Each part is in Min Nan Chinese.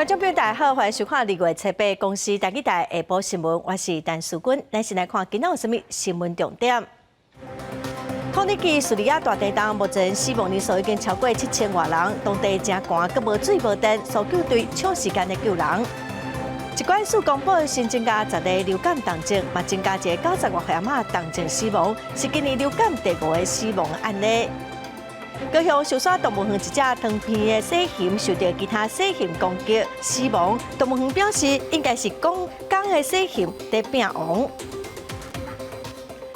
觀眾朋友大家好，歡迎收看2月7日公視台語台下晡新聞，我是陳淑君。咱先來看今仔有啥物新聞重點。土耳其敘利亞大地震，目前死亡人數已經超過7000外人，當地誠寒，閣無水無電，搜救隊搶時間咧救人。疾管署公布新增加10個流感重症，嘛增加一个90外歲阿嬤重症死亡，是今年流感第五个死亡案例。高雄壽山動物園一隻長鼻的細熊受著其他細熊攻擊死亡，動物園表示應該是講公的細熊佇拚王。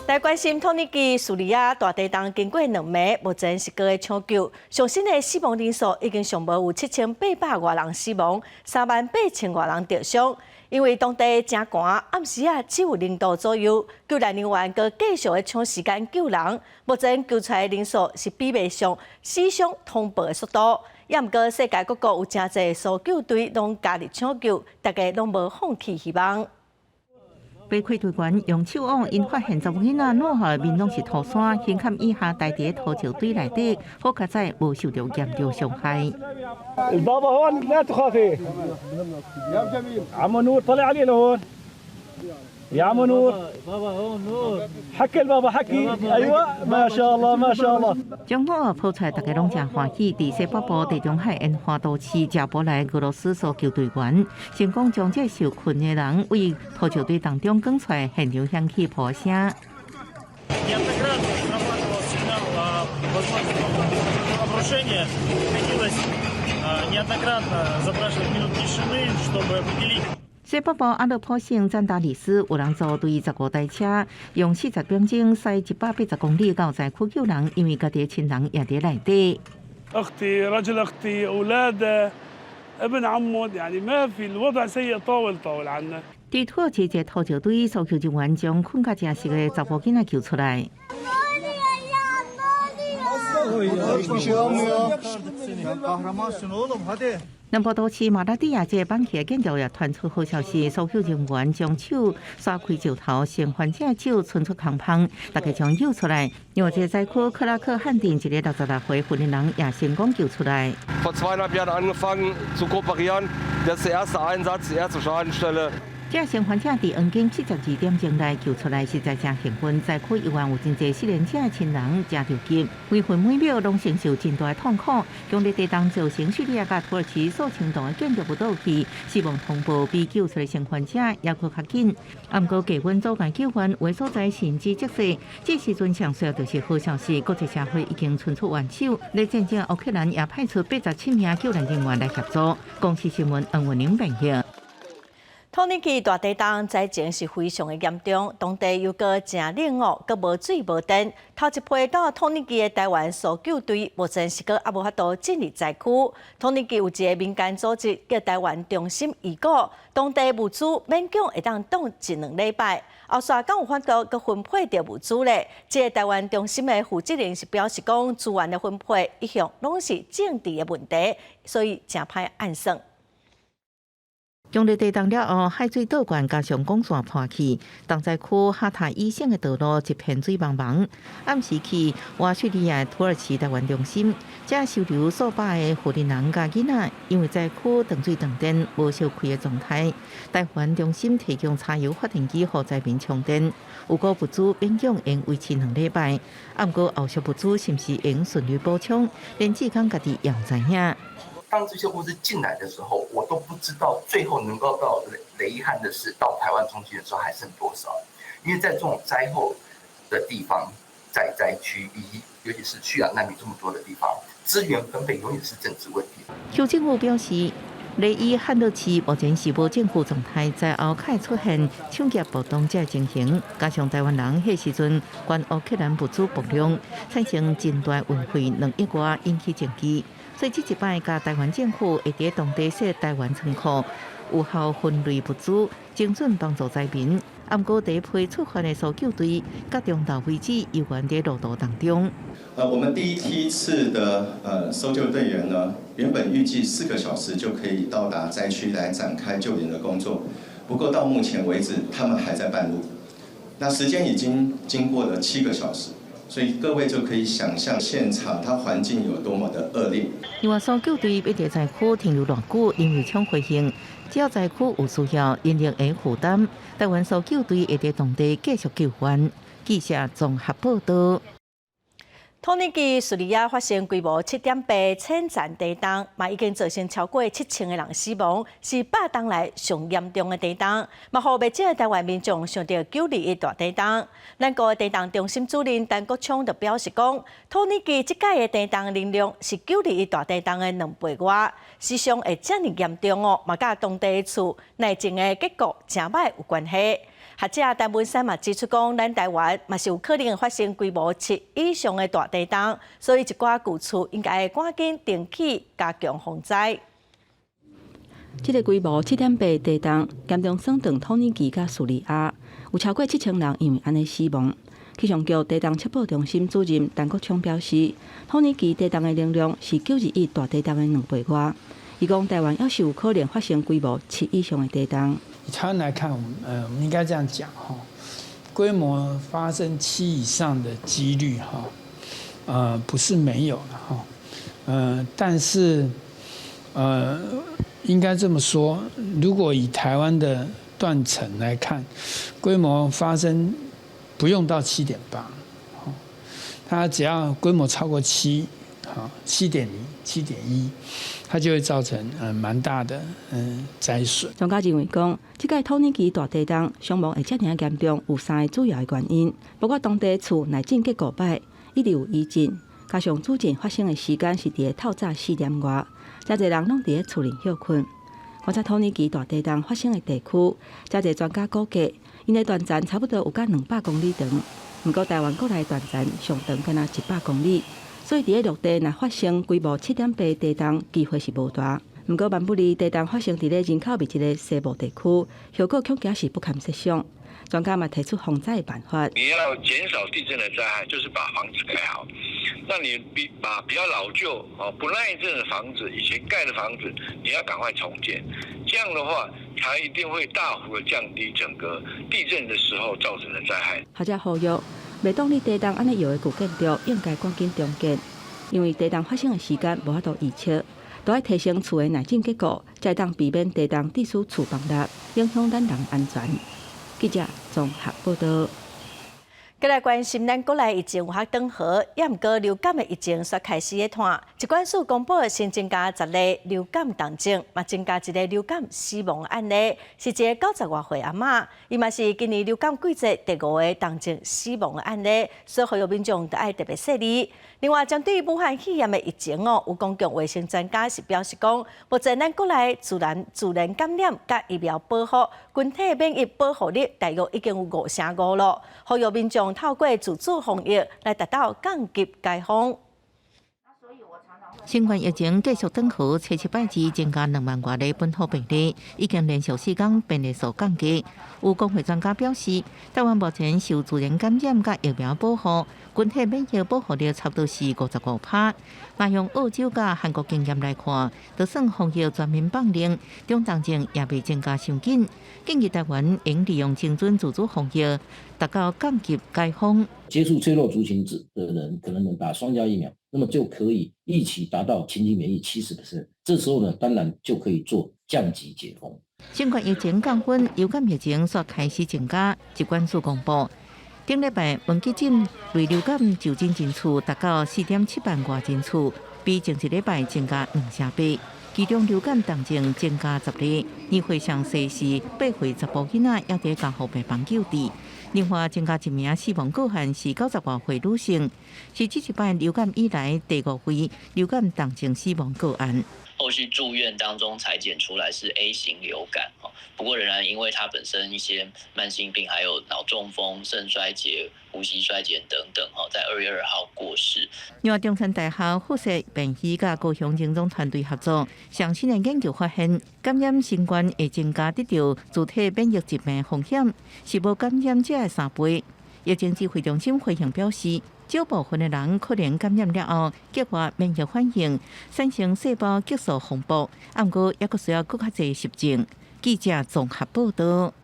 來關心土耳其敘利亞大地震，經過兩暝，目前是閣咧搶救，上新的死亡人數已經上無有7800外人死亡，3萬8千外人著傷。因為當地誠寒，暗時仔只有0度左右，救難人員閣繼續咧搶時間救人。目前救出來的人數是比袂上死傷通報的速度。也毋過世界各國有誠濟搜救隊攏加入搶救，大家攏無放棄希望。被困隊員用手網，𪜶發現查某囡仔落雨面攏是塗沙，胸坎以下待佇塗石堆內底，好佳哉無受著嚴重傷害。 البابا هون لا تخافي عمو نور طلع علي لهون يا عمو نور بابا هون نور حكي البابا حكي ايوه ما شاء الله ما شاء الله 將諾爾抱出來，大家攏誠歡喜。佇西北部地中海沿岸都市加波來俄羅斯搜救隊員成功將這受困的人為塗石堆當中趕出來，現場響起破聲。 Неоднократно срабатывал сигнал о возможном обрушения. Приходилось неоднократно запрашивать минут тишины, чтобы определить. 西北部阿勒頗省贊達里斯有人組隊15台車，用40點鐘駛180公里到災區救人，因為家己的親人也佇內底。 اختي رجل اختي اولاده ابن عمه يعني ما في الوضع سيء طاول طاول عنا. 佇土耳其一個塗石堆，搜救人員將睏甲誠實的查埔囡仔救出來。 Hiçbir şey olmuyor. Sen kahramansın oğlum hadi. 南部都市馬拉蒂亞這個板橋建築也傳出好消息，搜救人員將手刷開石頭，生還者手伸出空縫，大家將救出來。另外，這個災區克拉克漢鎮一個66歲婦人也成功救出來。 Vor 2,5 Jahren angefangen zu kooperieren. Das ist der erste Einsatz, die erste Schadenstelle. 這生還者佇黃金72點鐘內救出來，實在誠幸運。災區猶原有真濟失聯者的親人誠著急，每分每秒攏承受真大的痛苦。強烈地震造成敘利亞佮土耳其數千棟的建築物倒去，死亡通報比救出的生還者猶閣較緊。毋過低溫阻礙救援，有的所在甚至積雪。這時陣上需要就是好消息，國際社會已經伸出援手，咧戰爭烏克蘭也派出87名救援人員來協助。公視新聞黃文玲編譯。土耳其大地震災情是非常的嚴重，當地又閣誠冷哦，閣無水無電。頭一批到土耳其的台灣搜救隊，目前是閣猶無法度進入災區。土耳其有一个民間組織叫台灣中心預估，當地物資勉強會當擋一兩禮拜。後續敢有法度閣分配著物資咧？這个台灣中心的負責人是表示講，資源的分配一向攏是政治的問題，所以誠歹按算。強烈地震了後，海水倒灌加上廣線破去，重災區哈塔伊省的道路一片水茫茫。暗時去倚敘利亞土耳其台灣中心，這收留數百个婦人佮囡仔，因為災區斷水斷電、無燒開的狀態，台灣中心提供柴油發電機予災民充電，有夠物資勉強會維持2禮拜，毋過後續物資是毋是會順利補充，連志剛家己也毋知影。當這些物資進來的時候，我都不知道最後能夠到雷遺憾的是，到台灣中心的時候還剩多少。因為在這種災後的地方，在災區，尤其是敘利亞難民這麼多的地方，資源分配永遠是政治問題。邱政府表示，雷伊漢勒市目前是無政府狀態，災後較會出現搶劫暴動這情形，加上台灣人彼時陣捐烏克蘭物資爆量，產生真大運費2億外，引起爭議。所以這一擺，佮台灣政府會佇當地設台灣倉庫，有效分類物資，精準幫助災民。毋過第一批出發的搜救隊，佮中晝為止猶原佇路途當中。我們第一梯次的搜救隊員呢，原本預計4個小時就可以到達災區來展開救援的工作，不過到目前為止，他們還在半路。那時間已經經過了7個小時。所以各位就可以想象現場它環境有多麼的惡劣。另外，搜救隊欲佇災區停留偌久，林右昌回應，只要災區有需要，人力會負擔。台灣搜救隊會佇當地繼續救援。記者綜合報道。土耳其敘利亞發生規模7.8淺層地動，嘛已經造成超過7000個人死亡，是100冬來上嚴重的地動。嘛，予袂少的台灣民眾想著9·21大地動。咱國的地動中心主任陳國昌就表示講，土耳其這擺的地動能量是9·21大地動的2倍外，死傷會遮爾嚴重哦，嘛佮當地厝耐震的結構誠歹有關係。學者陳文山嘛指出講，咱台灣嘛是有可能發生規模7以上的大地動，所以一寡舊厝應該趕緊重起加強防災。這个規模7.8地動，嚴重損斷土耳其佮敘利亞，有超過7000人因為按呢死亡。氣象局地動測報中心主任陳國昌表示，土耳其地動的能量是9·21大地動的2倍外。伊講台灣猶是有可能發生規模7以上的地動。以台灣來看，我們應該這樣講哈，規模發生七以上的幾率哈，不是沒有了哈，但是，應該這麼說，如果以台灣的斷層來看，規模發生不用到7.8，它只要規模超過七，好，7.0、7.1，它就會造成蠻大的災損。專家認為講，這擺土耳其大地動傷亡會遮爾嚴重，有三個主要的原因，包括當地厝耐震結構歹，一直有餘震，加上主震發生的時間是佇咧透早4點外，誠濟人攏佇咧厝裡歇睏。觀察土耳其大地動發生的地區，誠濟專家估計，𪜶的斷層差不多有甲200公里長，毋過台灣國內斷層上長敢若100公里，所以佇咧陸地若發生規模7.8地動，機會是無大。毋過萬不利地動發生佇咧人口密集的西部地區，後果恐驚是不堪設想。專家嘛提出防災的辦法。你要減少地震的災害，就是把房子蓋好。那你比把比較老舊、哦不耐震的房子，以前蓋的房子，你要趕快重建。這樣的話，才一定會大幅的降低整個地震的時候造成的災害。學者呼籲，袂動力地動按呢搖的舊建築應該趕緊重建，因為地動發生的時間無法度預測，都愛提升厝的耐震結構，才會當避免地動致使厝崩塌，影響咱人安全。記者綜合報道。過來關心咱國內疫情有較轉好，也毋過流感的疫情煞開始咧湠。疾管署公布新增加10例流感重症，嘛增加一个流感死亡案例，是一个90外歲阿嬤，伊嘛是今年流感季節第五个重症死亡的案例，所以呼籲民眾著愛特別細膩。另外，針對武漢肺炎的疫情哦，有公共衛生專家是表示講，目前咱國內自然感染佮疫苗保護，群體免疫保護力大約已經有55%咯。呼籲民眾透過自主防疫來達到降級解封。新冠疫情繼續轉好，初七拜二增加2萬外例本土病例，已經連續4天病例數降低。有公衛專家表示，台灣目前受自然感染佮疫苗保護，群體免疫保護力差不多是55%。若用澳洲佮韓國經驗來看，就算防疫全面放令，中重症也袂增加傷緊。建議台灣應利用精準自主防疫，達到降級解封。接觸脆弱族群的人，可能能打雙價疫苗，那麼就可以一起達到群體免疫70%。這時候呢，當然就可以做降級解封。新冠疫情降溫，流感疫情煞開始增加。疾管署公布，頂禮拜問急診類流感就診人次達到4.7萬外人次，比前一禮拜增加2.8成。其中流感重症增加10例，年歲上細是8歲查埔囡仔，猶佇加護病房救治。另外增加一名死亡個案是90外歲女性，是這一擺流感以來第五位流感重症死亡個案。後續住院當中採檢出來是 A 型流感，不過仍然因為他本身一些慢性病，還有腦中風、腎衰竭、呼吸衰竭等等，在2月2號過世。另外，中山大學附設病院佮高雄榮總團隊合作，上新的研究發現，感染新冠會增加得著自體免疫疾病風險，是無感染者的3倍。疫情指揮中心回應表示，少部分的人可能感染了後，激發免疫反應，產生細胞激素風暴，毋過猶閣需要閣較濟實證。記者綜合報道。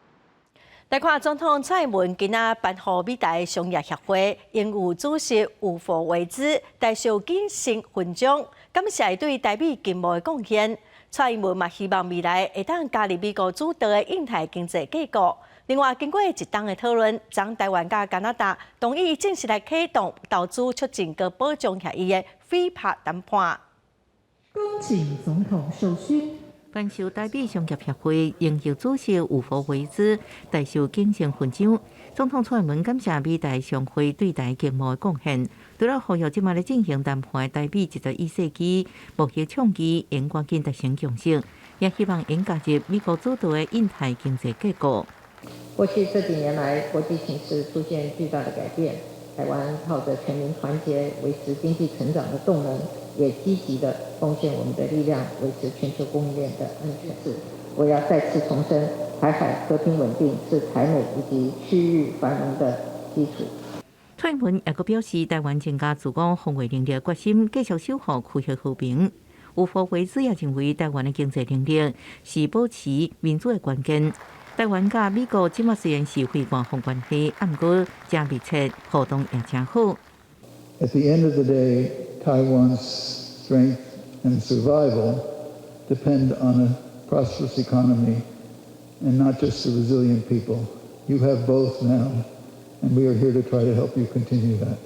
來看總統蔡英文今仔頒予美台商業協會榮譽主席吳佛維茲大綬景星勳章，感謝伊對台美經貿的貢獻。蔡英文嘛希望未來會當加入美國主導的印太經濟架構。另外，經過一冬的討論，將台灣佮加拿大同意正式來啟動投資促進佮保障協議的 FIPA 談判。恭請總統授勳。頒授台美商業協會榮譽主席吳佛維茲大綬景星勳章。總統蔡英文感謝美台商會對台經貿的貢獻，除了呼籲這馬咧進行談判的台美21世紀貿易倡議應趕緊達成共識，也希望應加入美國主導的印太經濟架構。過去這幾年來，國際情勢出現巨大的改變，台灣靠着全民團結維持經濟成長的動能，也積極地貢獻我們的力量，維持全球供應鏈的安全。我要再次重申，台海和平穩定是台美以及區域繁榮的基礎。蔡英文也閣表示，台灣增加自我防衛能力的決心，繼續守護區域和平。吳佛維茲也認為，台灣的經濟能力是保持民主的關鍵。台灣佮美國這馬雖然是非官方關係，毋過誠密切，互動也誠好。 At the end of the day, Taiwan's strength and survival depend on a prosperous economy and not just a resilient people. You have both now, and we are here to try to help you continue that.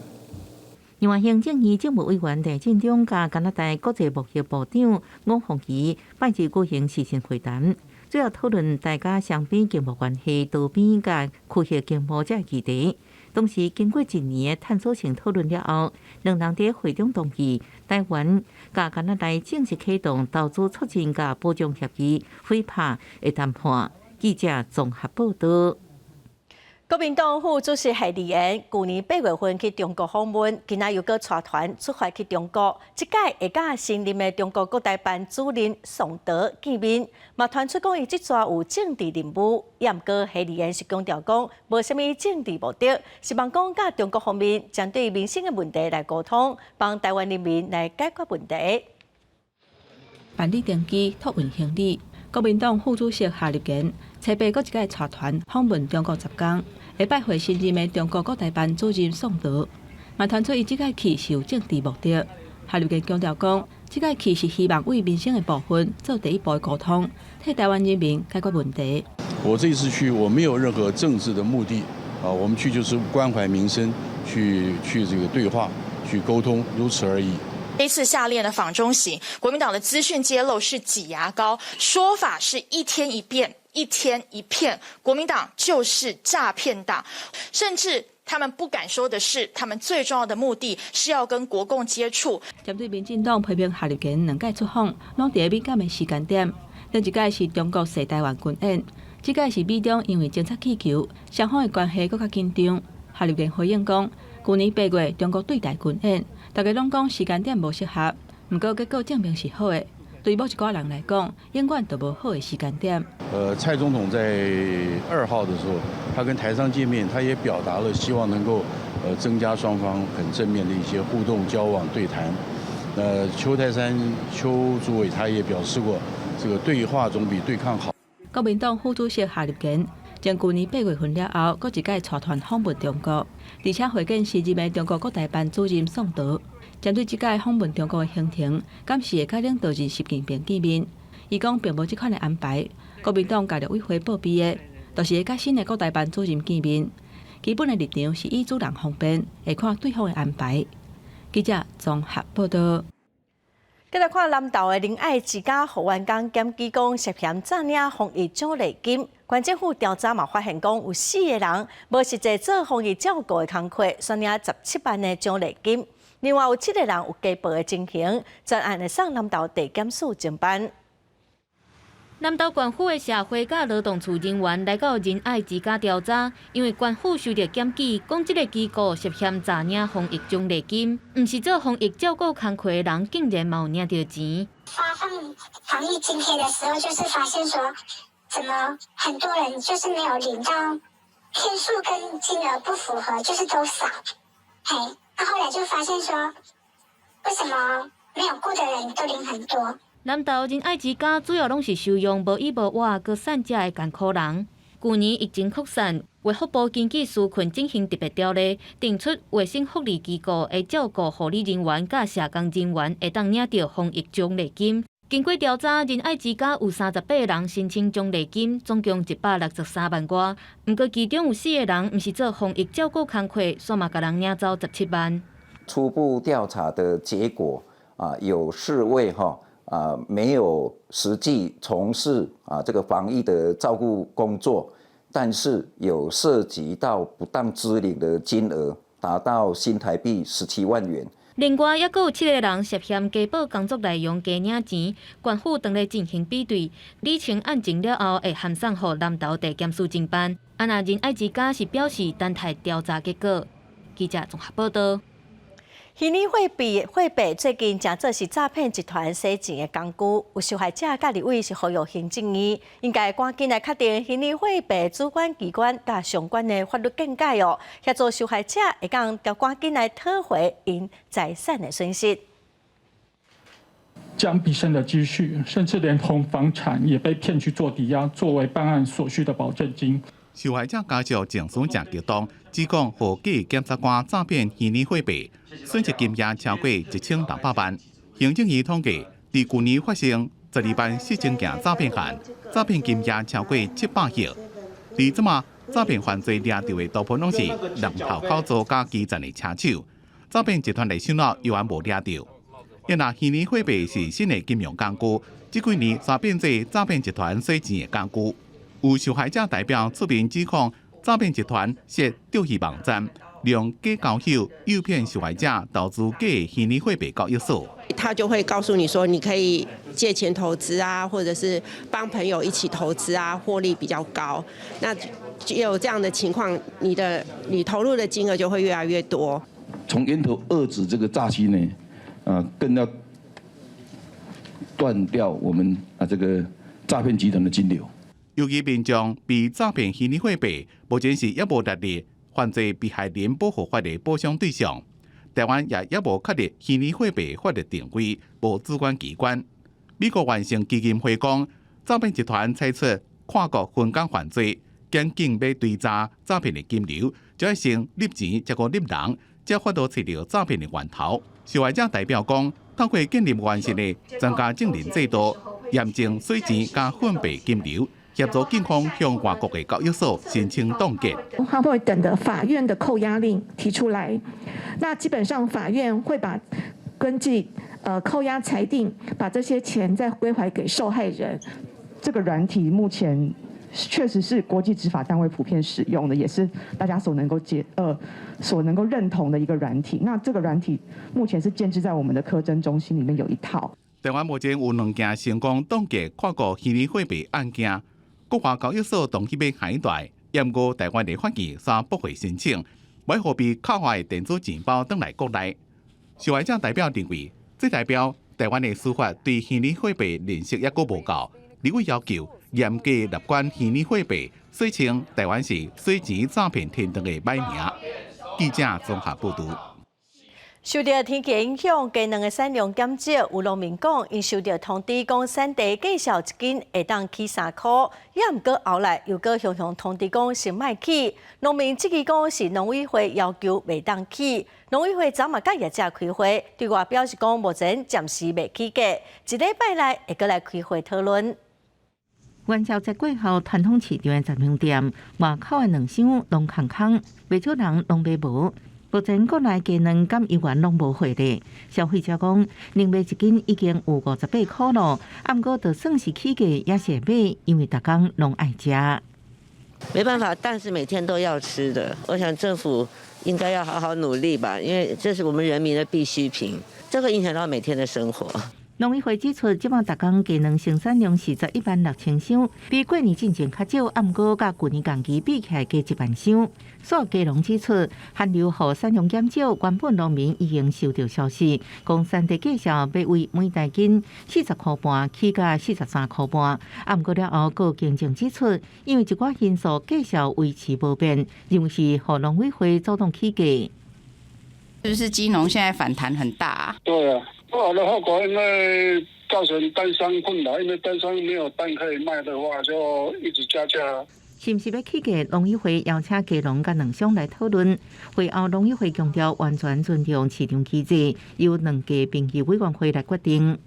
另外，行政院政務委員陳建忠佮加拿大國際貿易部長伍鳳儀拜二舉行視訊會談，主要討論台加雙邊經貿關係、多邊佮區域經貿這議題。同時，經過一年的探索性討論了後，兩人佇會中同意，台灣佮加拿大正式啟動投資促進佮保障協議 FIPA 的談判。記者綜合報道。國民黨副主席謝立言，舊年8月份去中國訪問，今仔又閣帶團出發去中國，這擺會佮新任的中國國台辦主任宋濤見面，嘛傳出講伊這逝有政治任務，也毋過謝立言是強調講無啥物政治目的，希望講佮中國方面針對民生的問題來溝通，幫台灣人民來解決問題。辦理登機、託運行李，國民黨副主席夏立言，初八閣一擺帶團訪問中國10工，會拜會新任的中國國台辦主任宋濤，嘛傳出伊這擺去是有政治目的。夏立言強調講，這擺去是希望為民生的部分做第一步的溝通，替台灣人民解決問題。我這次去，我沒有任何政治的目的，啊，我們去就是關懷民生，去這個對話，去溝通，如此而已。這次下列的訪中行，國民黨的資訊揭露是擠牙膏，說法是一天一變，一天一騙，國民黨就是詐騙黨，甚至他們不敢說的是，他們最重要的目的是要跟國共接觸。針對民進黨批評夏立言兩擺出訪，攏佇敏感的時間點，頂一擺是中國勢台灣軍演，這擺是美中因為偵察氣球，雙方的關係閣較緊張。夏立言回應講，舊年8月中國對台軍演，大家攏講時間點無適合，毋過結果證明是好的。對某一寡人來講，永遠都無好的時間點。蔡總統在2號的時候，他跟台商見面，他也表達了希望能夠增加雙方很正面的一些互動交往對談。邱太三邱主委他也表示過，這個對話總比對抗好。國民黨副主席夏立言，從舊年8月份了後，閣一擺帶團訪問中國，而且會見新任的中國國台辦主任宋濤。針對這擺訪問中國的行程，敢是會佮領導人習近平見面？伊講並無這款的安排。國民黨共陸委會報備的，就是會佮新的國台辦主任見面。基本的立場是以主人方便，會看對方的安排。記者綜合報道。繼來看南投的仁愛之家予員工檢舉講涉嫌詐領防疫獎勵金，縣政府調查嘛發現講有四個人無實際做防疫照顧的工課，宣領17萬的獎勵金。另外有七個人有家暴的情形，全案會送南投地檢署偵辦。南投縣府的社會佮勞動處人員來到仁愛之家調查，因為縣府收著檢舉，講這个機構涉嫌詐領防疫獎勵金，毋是做防疫照顧工課的人，竟然嘛有領著錢。發放防疫津貼的時候，就是發現說，怎麼很多人就是沒有領到天數跟金額不符合，就是都少。嘿，那後來就發現說，為什麼沒有僱的人都領很多？南投仁愛之家主要攏是收容無依無倚、閣散遮的艱苦人。舊年疫情擴散，衛福部根據紓困振興特別條例，定出衛生福利機構會照顧護理人員佮社工人員會當領著防疫獎勵金。經過調查，仁愛之家有38人申請獎勵金，總共163萬外。毋過其中有四個人毋是做防疫照顧工課，煞嘛共人領走17萬。初步調查的結果啊，有四位哈啊沒有實際從事啊這個防疫的照顧工作，但是有涉及到不當支領的金額達到新台幣17萬元。另外，猶閣有七个人涉嫌假報工作內容、假領錢，縣府正咧進行比對，理清案情了後，會函送予南投地檢署偵辦。啊，若仁愛之家是表示等待調查結果。記者綜合報道。虛擬貨幣貨幣最近誠做是詐騙集團洗錢的工具，有受害者佮立委是呼籲行政院應該趕緊來確定虛擬貨幣主管機關佮相關的法律見解哦，協助受害者會當趕緊來討回𪜶財產的損失。將畢生的積蓄，甚至連同房產也被騙去做抵押，作為辦案所需的保證金。受害者家屬情緒誠激動，指控予假檢察官詐騙虛擬貨幣，損失金額超過1600萬。行政院統計，佇舊年發生12萬4千件詐騙案，詐騙金額超過700億。而這馬詐騙犯罪掠著的大部分攏是人頭口座佮基層的車手，詐騙集團的首腦猶原無掠著。因若虛擬貨幣是新的金融工具，這幾年煞變做詐騙集團洗錢的工具。有受害者代表出面指控詐騙集團設釣魚網站，用假交友誘騙受害者投資假虛擬貨幣交易所。他就會告訴你說，你可以借錢投資啊，或者是幫朋友一起投資啊，獲利比較高。那有這樣的情況，你投入的金額就會越來越多。從源頭遏止這個詐欺呢，啊，更要斷掉我們啊這個詐騙集團的金流。由於民眾被詐騙虛擬貨幣，目前是猶無列入犯罪被害人保護法的保障對象。台灣也猶無確立虛擬貨幣法律定位，無主管機關。美國完成基金會講，詐騙集團採取跨國分工犯罪，檢警欲追查詐騙的金流，就愛先入錢，才閣入人，才法度揣著詐騙的源頭。受害者代表講，透過建立完善的專家證人制度，嚴正洗錢佮混幣金流。協助警方向外國的交易所申請凍結。他會等著法院的扣押令提出來，那基本上法院會把根據扣押裁定，把這些錢再歸還給受害人。這個軟體目前確實是國際執法單位普遍使用的，也是大家所能夠接所能夠認同的一個軟體。那這個軟體目前是建置在我們的科偵中心裡面有一套。台灣目前有兩件成功凍結跨國虛擬貨幣案件。國外交易所當去欲海內，毋過台灣的法院煞駁回申請，欲予被扣押的電子錢包轉來國內。受害者代表認為，這代表台灣的司法對虛擬貨幣認識猶閣無夠，立委要求嚴格立管虛擬貨幣，洗清台灣是洗錢詐騙天堂的歹名。記者綜合報導。受著天氣影響，雞卵的產量減少。有農民講，𪜶收著通知講，產地價數一斤會當起3箍，也毋過後來又閣雄雄通知講先莫起。農民質疑講是農委會要求袂當起，農委會昨嘛佮業者開會，對外表示講目前暫時袂起價，一禮拜內會閣來開會討論。元宵節過後，傳統市場的雜糧店外口的卵箱攏空空，袂少人攏買無。目前國內雞卵佮猶原攏無貨咧，消費者講，寧買一斤已經有58箍囉，毋過就算是起價也是會買，因為逐工攏愛食。沒辦法，蛋是每天都要吃的。我想政府應該要好好努力吧，因為這是我們人民的必需品，這會影響到每天的生活。農委會指出，這擺逐工雞卵生產量是11萬6千箱，比過年進前較少，毋過佮舊年同期比起來加1萬箱。所以雞農指出，寒流予產量減少，原本農民已經收到消息，講產地價數欲為每大斤40箍半起到43箍半。毋過了後，閣更正指出，因為一寡因素，價數維持無變，認為是予農委會主動起價。是不是雞農現在反彈很大啊？對啊，不好的後果，因為造成蛋商困擾，因為蛋商沒有蛋可以賣的話，就一直加價。是毋是欲起價？農委會邀請雞農佮農商來討論。會後，農委會強調完全尊重市場機制，由糧價評議委員會來決定。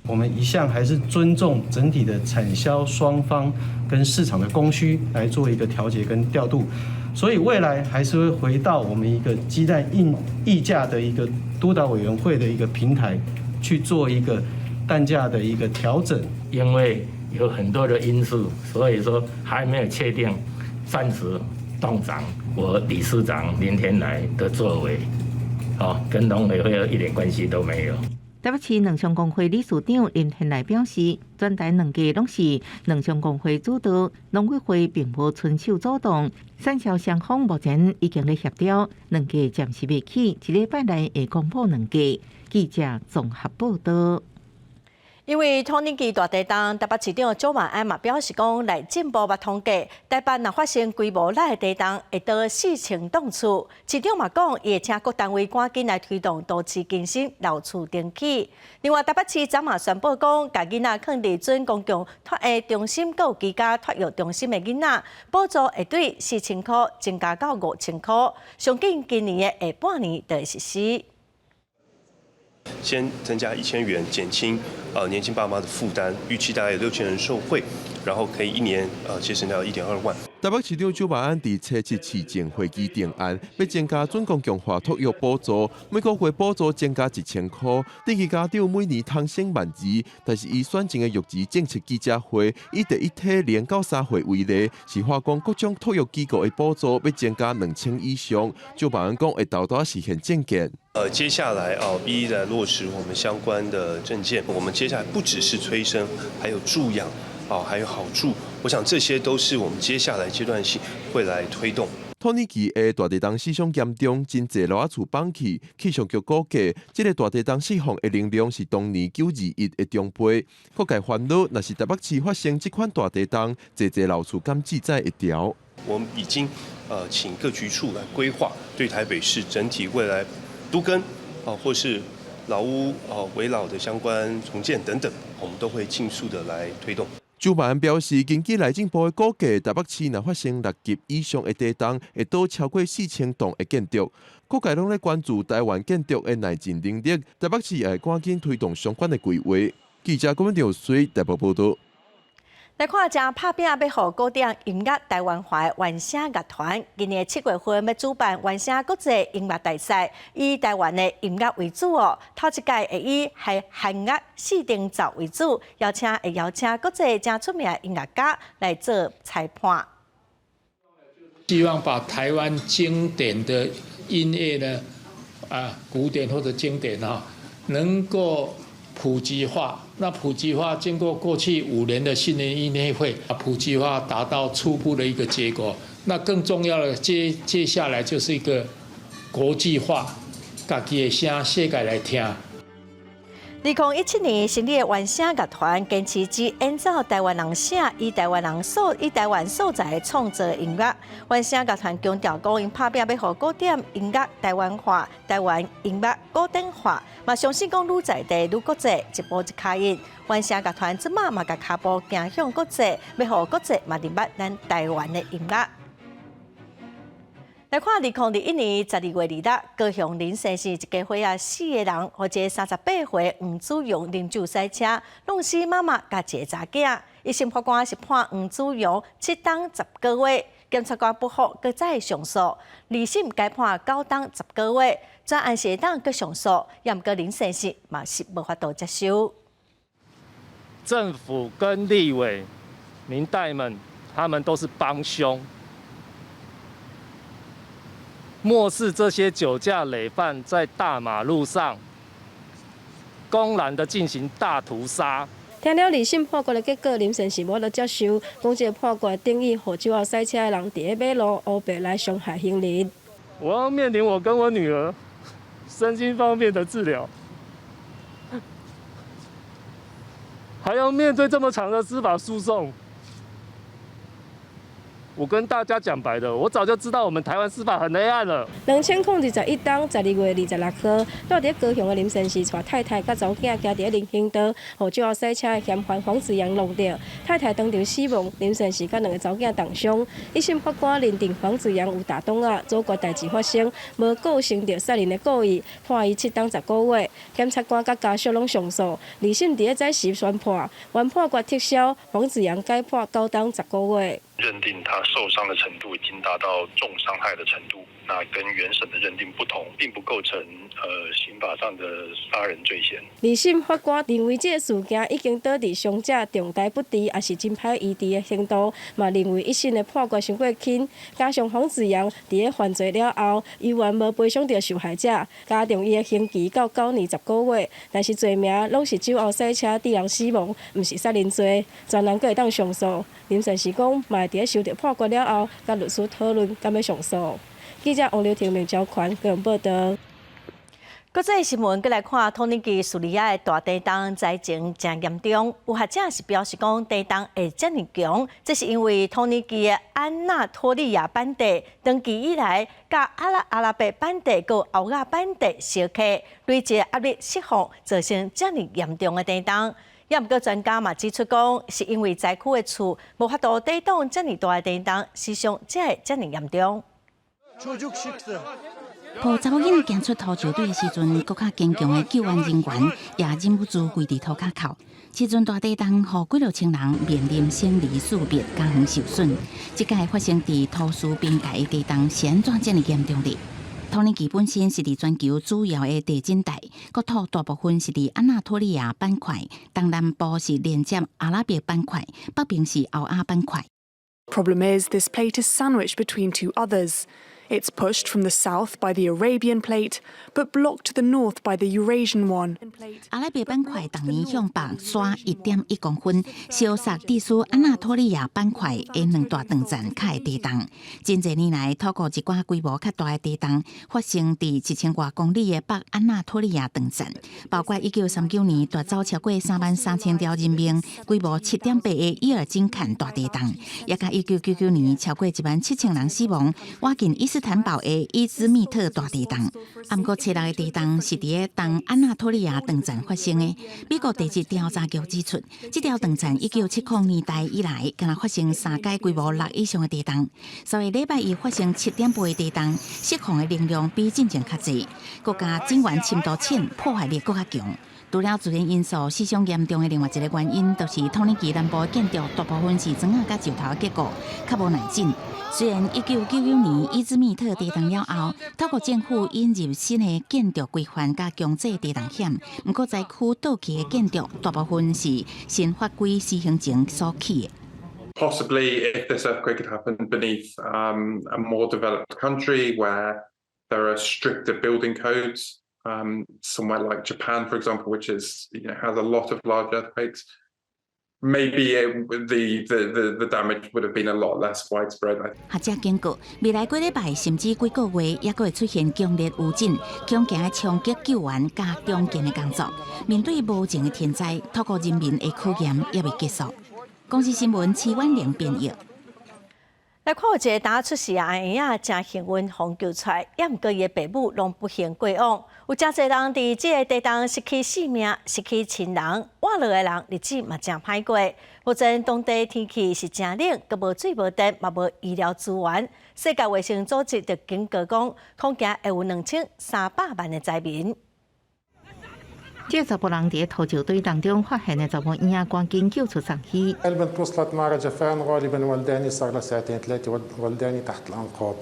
我們一向還是尊重整體的產銷雙方跟市場的供需來做一個調節跟調度，所以未來還是會回到我們一個雞蛋議價的一個督導委員會的一個平台去做一個蛋價的一個調整。因為有很多的因素，所以說還沒有確定，暫時凍漲。我理事長林天來的作為，哦，跟農委會一點關係都沒有。台北市農商公會理事長林天來表示，全台糧價攏是農商公會主導，農委會並無伸手阻擋。產銷雙方目前已經咧協調，糧價暫時袂起，一禮拜內會公布糧價。記者綜合報道。因為土耳其大地震，台北市長蔣萬安嘛表示講，內政部捌統計，台北若發生規模來的地震，會倒4000棟厝。市長嘛講，伊會請各單位趕緊來推動都市更新、老厝重起。另外，台北市昨嘛宣布講，共囡仔囥佇準公共托育中心、閣有居家托育中心的囡仔，補助會對4000箍增加到5000箍，上緊今年的下半年就會實施。先增加1000元，減輕年輕爸媽的負擔，預期大概有6000人受惠，然後可以一年節省掉1.2萬。台北市長蔣萬安佇初七市政會議定案，欲增加準公共化托育補助，每個月補助增加1000箍，登記家長每年通省12,000。但是伊選前的育兒政策記者會，以第一胎0到3歲為例，是話講各種托育機構的補助欲增加2000以上。蔣萬安講會沓沓實現政見。接下來啊，一一來落實我們相關的政見。我們接下來不只是催生，還有助養，啊，還有好住。我想這些都是我們接下來階段性會來推動。土耳其的大地震死傷嚴重，真濟樓仔厝崩去。氣象局估計，這个大地震釋放的能量是當年9·21的雙倍。各界煩惱，若是台北市發生這款大地震，濟濟老厝敢志在會牢。我們已經請各局處來規劃，對台北市整體未來都更啊，或是老屋啊、危老的相關重建等等，我們都會盡速的來推動。蔣萬安表示，根據內政部的估計，台北市若發生6級以上的地動，會倒超過4000棟的建築。各界攏咧關注台灣建築的耐震能力，台北市也會趕緊推動相關的規劃。記者郭文耀水台北報道。來看，正拍拚欲予古典音樂台灣化的原聲樂團，今年7月份欲主辦原聲國際音樂大賽，以台灣的音樂為主哦。頭一屆會以係弦樂四重奏為主，會邀請國際誠出名的音樂家來做裁判。希望把台灣經典的音樂呢，啊，古典或者經典哈，能夠普及化。那普及化經過過去5年的新年音樂會，普及化達到初步的一個結果。那更重要的接下來就是一個國際化，家己的聲世界來聽。2017年成立的原聲樂團，堅持只演奏台灣人寫、以台灣素材創作音樂。原聲樂團強調講，𪜶拍拚欲予古典音樂台灣化、台灣音樂古典化，嘛相信講愈在地愈國際，一步一跤印。原聲樂團這馬嘛共跤步行向國際，欲予國際嘛認捌咱台灣的音樂。來看2021年12月26日，高雄林先生一家伙仔四个人，予一个38歲黃子榮啉酒駛車，弄死媽媽佮一个查囝。一審法官是判黃子榮7冬10個月，檢察官不服，閣再上訴。二審改判9冬10個月，專案是會當閣上訴，也毋過林先生嘛是無法度接受。政府跟立委、民代們，他們都是幫兇。漠視這些酒駕累犯在大馬路上公然的進行大屠殺。聽了二審判決的結果，林先生無法度接受，講這個判決等於予酒後駛車的人佇咧馬路烏白來傷害行人。我要面臨我跟我女兒身心方面的治療，還要面對這麼長的司法訴訟，我跟大家講白的，我早就知道我們台灣司法很黑暗了。2021冬12月26號，住佇高雄的林先生帶太太佮查某囝行佇咧人行道，予酒後駛車的嫌犯黃子陽挵著，太太當場死亡，林先生佮兩个查某囝重傷。一審法官認定黃子陽有沓擋仔，阻絕代誌發生，無構成著殺人的故意，判伊7冬10個月。檢察官佮家屬攏上訴，二審佇咧早時宣判，原判決撤銷，黃子陽改判9冬10個月。認定他受傷的程度已經達到重傷害的程度，那跟原審的認定不同，並不構成刑法上的殺人罪嫌。二審法官認為這个事件已經導致傷者重大不治，也是真歹醫治的程度，嘛認為一審的判決傷過輕，加上黃子陽佇咧犯罪了後，猶原無賠償著受害者，加重伊的刑期到9年10個月。但是罪名攏是酒後駛車致人死亡，毋是殺人罪，全人閣會當上訴。林先生講，嘛會佇咧收著判決了後，佮律師討論，敢欲上訴。記者王劉婷、明昭權高雄報導。國際新聞，閣來看土耳其敘利亞的大地動災情誠嚴重。有學者是表示講，地動會遮爾強，這是因為土耳其的安納托利亞板塊長期以來，佮阿拉伯板塊佮歐亞板塊相克，累積壓力釋放，造成遮爾嚴重的地動。也毋過專家嘛指出講，是因為災區的厝無法度抵擋遮爾大的地動，死傷才會遮爾嚴重。抱查某囡仔行出土石堆的時陣，閣較堅強的救援人員也忍不住跪佇塗跤哭。這陣大地動，予幾落千人面臨生離死別，家園受損。這擺發生佇土敘邊界的地動是按怎遮爾嚴重的？土耳其本身是佇全球主要的地震帶，國土大部分是佇安納托利亞板塊，東南部是連接阿拉伯板塊，北邊是歐亞板塊。 Problem is, this plate is sandwiched between two others. It's pushed from the south by the Arabian plate, but blocked to the north by the Eurasian one. 阿拉伯板塊逐年向北徙1.1公分，消失地處安納托利亞板塊的兩大斷層跤的地動。真濟年來，土國一寡規模較大的地動發生佇1000外公里的北安納托利亞斷層，包括1939年奪走超過33,000條人命、規模7.8的伊爾金坎大地動，也佮1999年超過17,000人死亡、倚近伊斯坦堡的伊茲密特大地動。毋過，初六的地動是佇咧東安納托利亞斷層發生的。美國地質調查局指出，這條斷層1970年代以來，敢若發生三擺規模6以上的地動。所以禮拜一發生7.8的地動，釋放的能量比進前較濟，閣加震源深度淺，破壞力閣較強。除了自然因素，死傷嚴重的另外一个原因，就是土耳其南部的建築大部分是磚仔佮石頭的結構，較無耐震。雖然1999年伊茲密特地動了後，土國政府引入新的建築規範佮強制地動險，毋過災區倒去的建築大部分是新法規施行前所起的。 Possibly, if this earthquake had happened beneath a more developed country where there are stricter building codes, somewhere like Japan, for example, which is you know has a lot of large earthquakes, maybe the damage would have been a lot less widespread. 學者警告，未來幾禮拜甚至幾個月，猶閣會出現強烈餘震，恐驚會衝擊救援佮重建的工作。面對無情的天災，土國人民的考驗猶未結束。公視新聞齊婉玲編譯。來看有一个擔仔出世仔嬰仔，誠幸運予救出來，也毋過伊的爸母攏不幸過往。有誠濟人佇這个地動失去性命、失去親人，活落來的人日子嘛誠歹過。目前當地天氣是誠冷，閣無水無電，嘛無醫療資源。世界衛生組織就警告講，恐驚會有2300萬的災民。這查埔人佇土石堆當中發現的查某嬰仔，趕緊救出送醫。 البنت وصلت مع رجفان غالبا والداني صار لها ساعتين ثلاثة والداني تحت الأنقاض.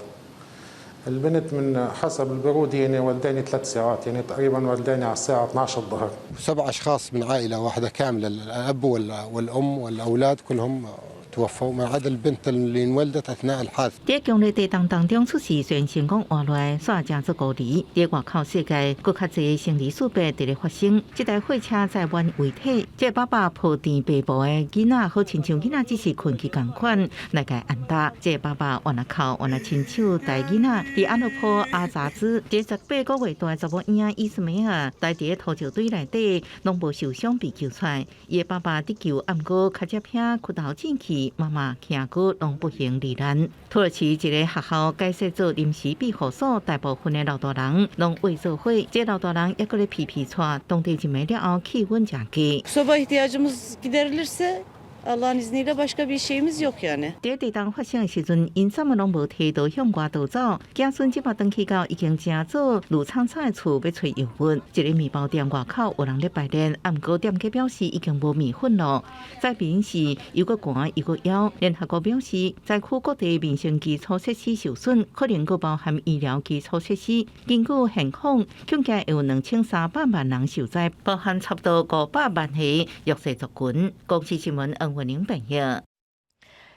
البنت من حسب البرودة يعني ولداني 3 ساعات يعني تقريبا ولداني على الساعة 12 الظهر. سبع أشخاص من عائلة واحدة كاملة، الأب والأم والأولاد كلهم توفوا ما عدا البنت اللي انولدت أثناء الحادث. 佇強烈地動當中出世，雖然成功活落來，煞誠足孤離。佇外口世界，閣較濟生離死別佇咧發生。這台貨車載滿遺體，這個爸爸抱甜白布的囡仔，好親像囡仔只是睏去仝款來共按搭。這個爸爸原來哭，原來親手帶囡仔佇阿勒頗阿扎茲，這18個月大的查某嬰仔伊斯梅爾，待佇咧土石堆內底，攏無受傷被救出來。伊的爸爸得救，毋過跤跡片骨頭進去。弟、媽媽、兄哥攏不幸罹難。土耳其一个學校改設做臨時庇護所，大部分的老大人攏畫做伙，這老大人猶閣咧皮皮剉，當地一暝了後氣溫誠低。 Soba ihtiyacımız giderilirse Allah'ın izniyle başka bir şeyimiz yok yani。佇地動發生的時陣，𪜶啥物攏無提就向外逃走。子孫這擺轉去到已經成做綠蒼蒼的厝，欲揣藥物。一个麵包店外口有人咧排練，啊，毋過店家表示已經無麵粉咯。災民是又閣寒又閣枵。聯合國表示，災區各地民生基礎設施受損，可能閣包含醫療基礎設施。根據現況，總計有2300萬人受災，包含差不多500萬個弱勢族群。公視新聞黃文玲編譯。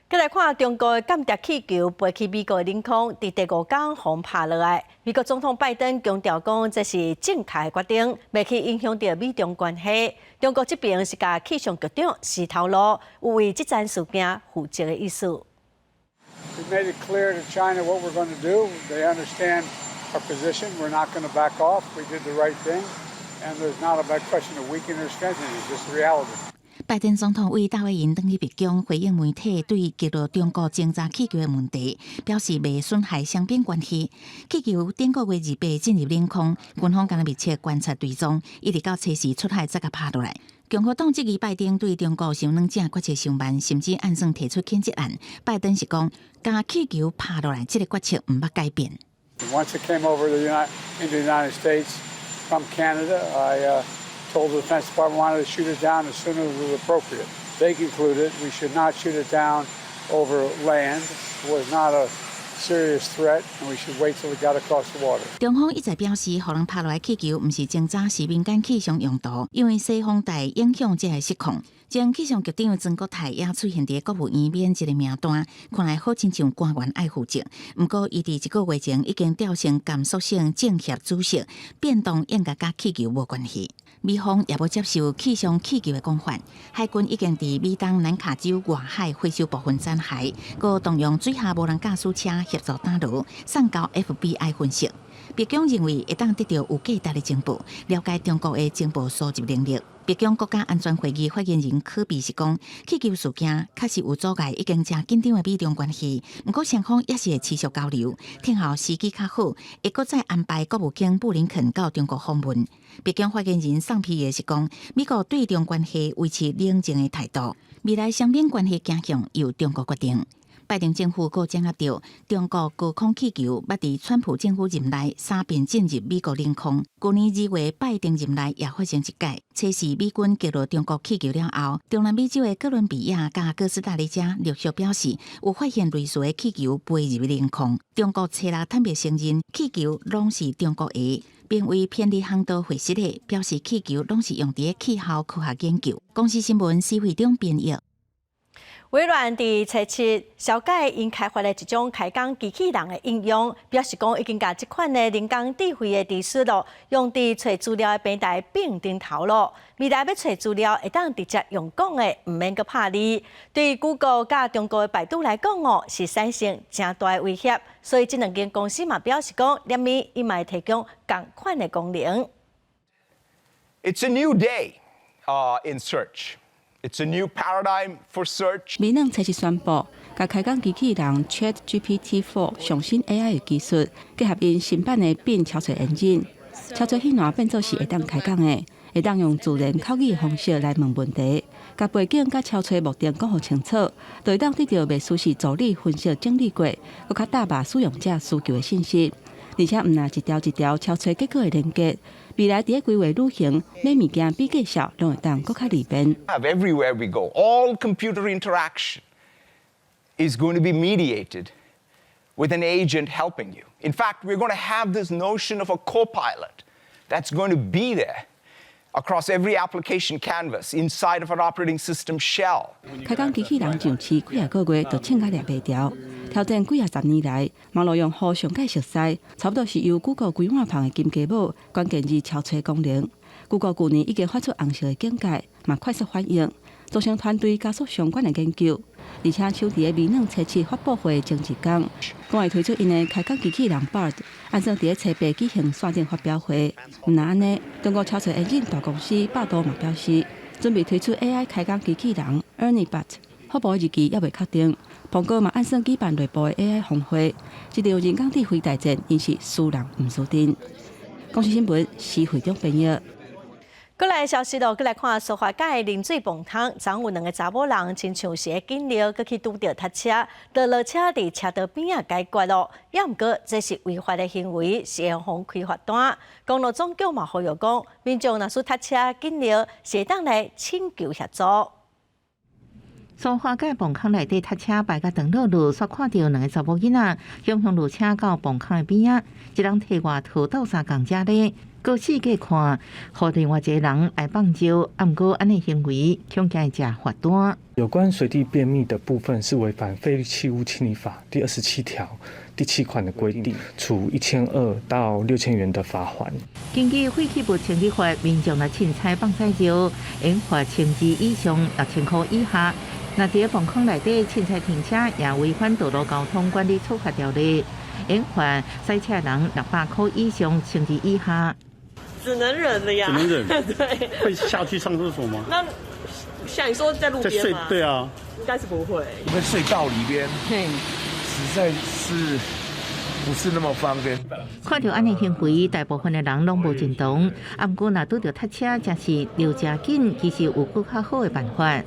閣來看中國的間諜氣球飛去美國的領空，佇第五工予人拍落來。美國總統拜登強調講，這是正確的決定，袂去影響著美中關係。中國這邊是共氣象局長辭頭路，有為這樁事件負責的意思。 We made it clear to China what we're going to do. They understand our position. We're not going to back off. We did the right thing, and there's not a bad question of weakening or strengthening. It's just reality. 拜登總統為大會營轉去白宮回應媒體對擊落中國偵察氣球的問題，表示袂損害雙邊關係。氣球頂個月28進入領空，軍方敢若密切觀察追蹤，一直到初四出海才共拍落來。共和黨質疑拜登對中國傷軟正決策傷慢，甚至按算提出譴責案。拜登是講，共氣球拍落來，這个決策毋捌改變。 Once it came over the United into the United States from Canada, I told the Defense Department wanted to shoot it down as soon as it was appropriate. They concluded we should not shoot it down over land. It was not a serious threat, and we should wait till it got across the water. 中方一再表示，予人拍落來氣球毋是偵察，是民間氣象用途，因為西風帶影響才會失控。前氣象局長曾國泰也出現佇國務院免這个名單，看來好親像官員愛負責。毋過，伊佇一個月前已經調升甘肅省政協主席，變動應該佮氣球無關係。美方也無接受氣象氣球的講法，海軍已經佇美東南卡州外海回收部分殘骸，閣動用水下無人駕駛車協助打撈，送交 FBI 分析。白宮認為會當得著有價值的情報，了解中國的情報蒐集能力。白宮國家安全會議發言人柯比是講，氣球事件確實有阻礙已經誠緊張的美中關係，毋過雙方也是會持續交流，聽候時機較好，會閣再安排國務卿布林肯到中國訪問。白宮發言人桑皮耶是講，美國對中關係維持冷靜的態度，未來雙邊關係走向由中國決定。拜登政府閣掌握著中國高空氣球，捌佇川普政府任內三遍進入美國領空。舊年2月，拜登任內也發生一擺，測試美軍擊落中國氣球了後，中南美洲的哥倫比亞佮哥斯達黎加陸續表示有發現類似的氣球飛入領空。中國初六坦白承認氣球攏是中國的，並為偏離航道會失的，表示氣球攏是用佇氣候科學研究。公視新聞施惠中編譯。微軟佇初七紹介𪜶開發的一種開講機器人的應用，表示講已經共這款的人工智慧的技術囉，用佇揣資料的平台 Bing 頂頭囉。未來欲揣資料會當直接用講的，毋免閣拍字。對 Google 佮中國的百度來講哦，是產生誠大的威脅。所以這兩間公司嘛表示講，後面伊嘛會提供仝款的功能。 It's a new day in search. It's a new paradigm for search. 微軟初七宣布，共開講機器人 ChatGPT-4 上新 AI 的技術，結合𪜶新版的 Bing 搜尋引擎，搜尋彼欄變做是會當開講的，會當用自然口語的方式來問問題，共背景佮搜尋目的講予清楚，就會當得著袂輸是助理分析整理過，閣較貼合使用者需求的信息。而且毋但一條一條搜尋結果的連結，未來佇咧規劃旅行、買物件、比價數，攏會當閣較利便。 Everywhere we go, all computer interaction is going to be mediated with an agent helping you. In fact, we're going to have this notion of a co-pilot that's going to be there across every application canvas inside of an operating system shell. 開講機器人上市幾仔個月就衝甲掠袂牢，挑戰幾仔十年來網路用戶上蓋熟似，差不多是由 Google 規碗芳的金雞母關鍵字搜尋功能。Google 舊年已經發出紅色的警戒，嘛快速反應，組成團隊加速相關的研究，而且搶佇咧微軟初七發布會前一工，講會推出𪜶的開講機器人 Bard，按算佇咧初八舉行線頂發表會。毋但按呢，中國搜尋引擎大公司百度嘛表示，準備推出 AI 開講機器人 ErnieBot。發布日期猶未確定。蘋果嘛按算舉辦內部的 AI 峰會，這場人工智慧大戰，𪜶是輸人毋輸陣。公視新聞施會長編譯。閣來消息咯，閣來看蘇花改冷水磅空，昨昏有兩个查某人，親像是咧緊尿，閣去拄著塞車，就落車佇車道邊仔解決咯。猶毋過，這是違法的行為，是會予開罰單。公路總局嘛呼籲講，民眾若是塞車緊尿，是會當來請求協助。蘇花改磅空內底塞車排甲長路路，煞看著兩个查某囡仔，雄雄落車到磅空的邊仔，一人提外套鬥相共遮咧。閣四界看，予另外一個人來放尿，啊，毋過按呢行為，恐驚會食罰單。有關隨地便秘的部分，是違反廢棄物清理法第27條第7款的規定，處1200到6000元的罰鍰。根據廢棄物清理法，民眾若凊彩放屎尿，應罰千二以上6000箍以下。若佇磅空內底凊彩停車，也違反道路交通管理處罰條例，應罰駛車人600箍以上千二以下。只能忍了呀，只能忍。對，會下去上廁所嗎？那像你說在路邊嗎？對啊，應該是不會。在隧道裏邊，實在是不是那麼方便。看著按呢行為，大部分的人攏無認同。啊，毋過若拄著塞車，真是尿誠緊，其實有閣較好的辦法。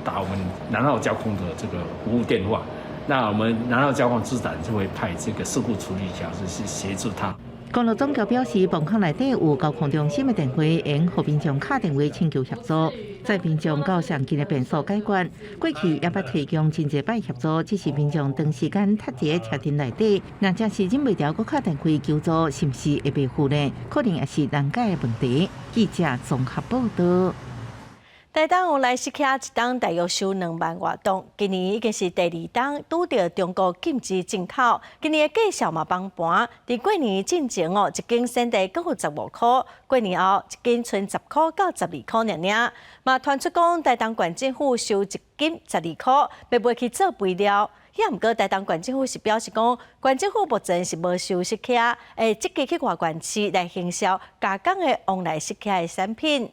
打我們南澳交控的這個服務電話，那我們南澳交控自然就會派這個事故處理小組去協助他。公路總局表示，磅空內底有交控中心的電話，會予民眾敲電話請求協助，載民眾到上近的便所解決。過去也捌提供真濟擺協助，只是民眾長時間塞佇車陣內底，若真是忍袂牢，閣敲電話求助，是毋是會袂赴呢？可能也是難解的問題。記者綜合報導。台東旺來蝕仔一冬大約收2萬外噸，今年已經是第二冬拄著中國禁止進口，今年的價數嘛崩盤。佇過年進前哦，一斤產地閣有15箍，過年後一斤賰10箍到12箍爾爾。嘛傳出講台東縣政府收一斤12箍，欲賣去做肥料。猶毋過台東縣政府是表示講，縣政府目前是無收蝕仔，會積極去外縣市來行銷加工的旺來蝕仔的產品。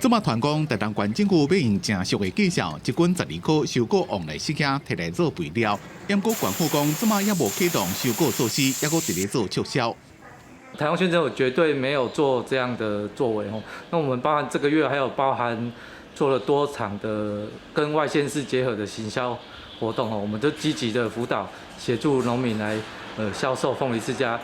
這馬傳講，台東縣政府欲用誠俗的價數，一斤12箍收購旺來蝕仔，提來做肥料。毋過縣府講，這馬猶無啟動收購措施，猶閣佇咧做促銷。台東縣政府絕對沒有做這樣的作為哦。那我們包含這個月，還有包含做了多場的跟外縣市結合的行銷活動哦，我們都積極的輔導協助農民來銷售鳳梨釋迦。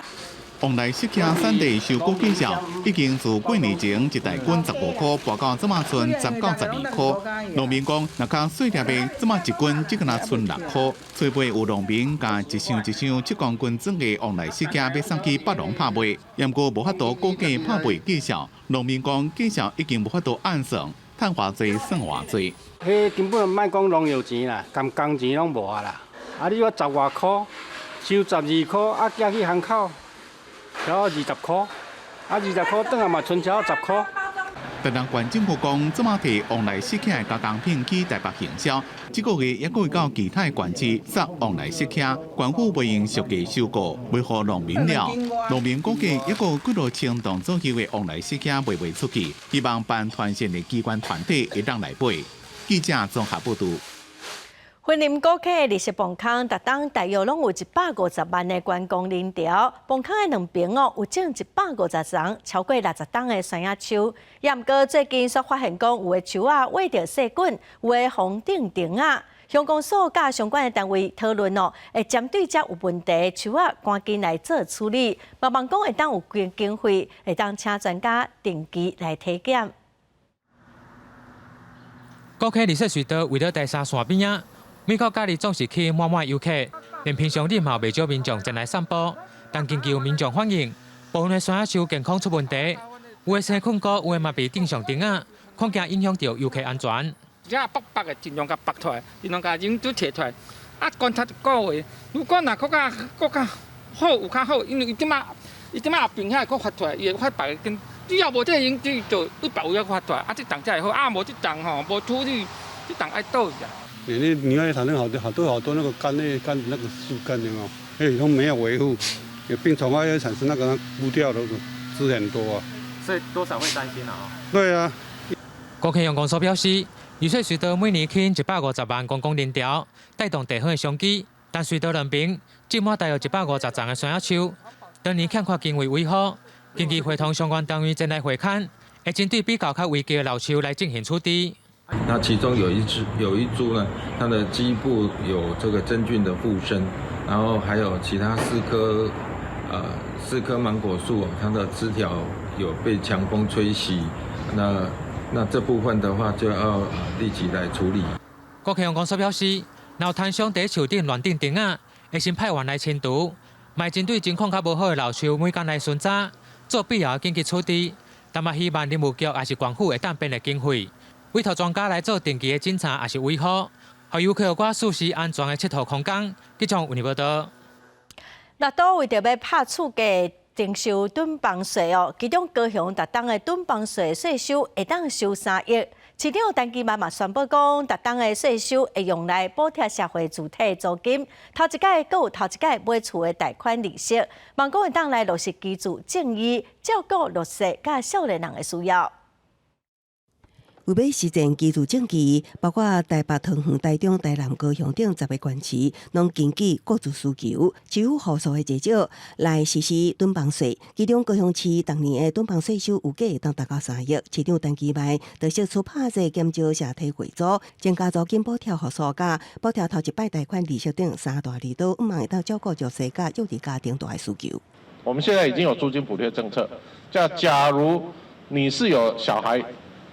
旺來蝕仔產地收購價數已經自過年前一大斤15箍，跋到這馬賰10到12箍。農民講，若較細粒的，這馬一斤只敢若賰6箍。初尾有農民共一箱一箱7公斤裝的旺來蝕仔，欲送去北農拍賣，毋過無法度估計拍賣價數。農民講，價數已經無法度按算，趁偌濟算偌濟。彼根本莫講農藥錢啦，共工錢攏無啊啦。啊，你話十外箍，收12箍，啊，寄去巷口。超過20箍，啊20箍轉來嘛，賰超過10箍。台東縣政府講，這馬提旺來蝕仔的加工品去台北行銷，這個月猶閣會到其他的縣市送旺來蝕仔，縣府袂用俗價收購，賣予農民了。農民估計猶閣幾落千噸左右的旺來蝕仔賣袂出去，希望辦團線的機關團體會當來買。記者綜合報導。雲林古坑綠色磅空，逐冬大約攏有150萬的觀光人潮。磅空的兩邊哦，有種150叢超過60冬的山仔樹。猶毋過最近煞發現講，有的樹仔穢著細菌，有的予釘釘仔。鄉公所佮相關的單位討論哦，會針對這有問題的樹仔，趕緊來做處理。嘛望講會當有經費，會當請專家定期來體檢。古坑綠色隧道位佇大沙山邊仔。每個假日總是吸引滿滿遊客，連平常日嘛袂少民眾前來散步。但根據民眾反映，部分的山仔樹健康出問題，有的生菌菇，有的嘛被釘上釘仔，恐驚影響著遊客安全。這剝剝的盡量共剝出來，盡量共影子提出來。啊，觀察一個月，如果若閣較閣較好，有較好，因為伊這馬伊這馬後爿遐會閣發出來，伊會發別个根。只要無這個影子，就對別位閣發出來。啊，這棟才會好，啊，無這棟吼無處理，這棟愛倒去啊。你會產生好多好多好多那個幹類幹那個樹幹的嘛，哎，都沒有維護，有病蟲害又產生那個枯掉的枝很多啊。所以多少會擔心啊。對啊。古坑鄉公所表示，雨水隧道每年吸引150萬觀光人潮，帶動地方的商機。但隧道兩邊種滿大約150叢的山仔樹，當年欠缺經費維護，根據會同相關單位前來會勘，會針對比較較危急的老樹來進行處置。那其中有一隻有一株呢，它的基部有這個真菌的附生，然後還有其他四棵芒果樹，它的枝條有被強風吹襲，那這部分的話就要立即來處理。國慶公司表示，若有攤商佇樹頂亂釘釘仔，會先派員來清除，嘛會針對情況較無好的老樹，每工來巡查，做必要的緊急處置。但嘛希望林務局抑是縣府會當編列經費，委託專家來做定期的檢查，抑是維護，予遊客有較舒適安全的𨑨迌空間。記者為你報道。六都為著欲拍厝價徵收囤房稅哦，其中高雄逐冬的囤房稅稅收會當收3億。市長陳其邁嘛宣布講，逐冬的稅收會用來補貼社會住宅租金，頭一擺閣有頭一擺買厝的貸款利息，望講會當來落實居住正義，照顧弱勢佮少年人的需要。為欲實踐居住正義，包括台北、桃園、台中、台南、高雄等10个縣市，攏根據各自需求、市府戶數的濟少來實施囤房稅。其中高雄市逐年的囤房稅收預計會當達到3億。市長陳其邁就釋出拍稅減少社體會租、增加租金補貼戶數、佮補貼頭一擺貸款利息等三大利多，向望會當照顧弱勢佮幼兒家庭大的需求。我們現在已經有租金補貼政策，假如你是有小孩，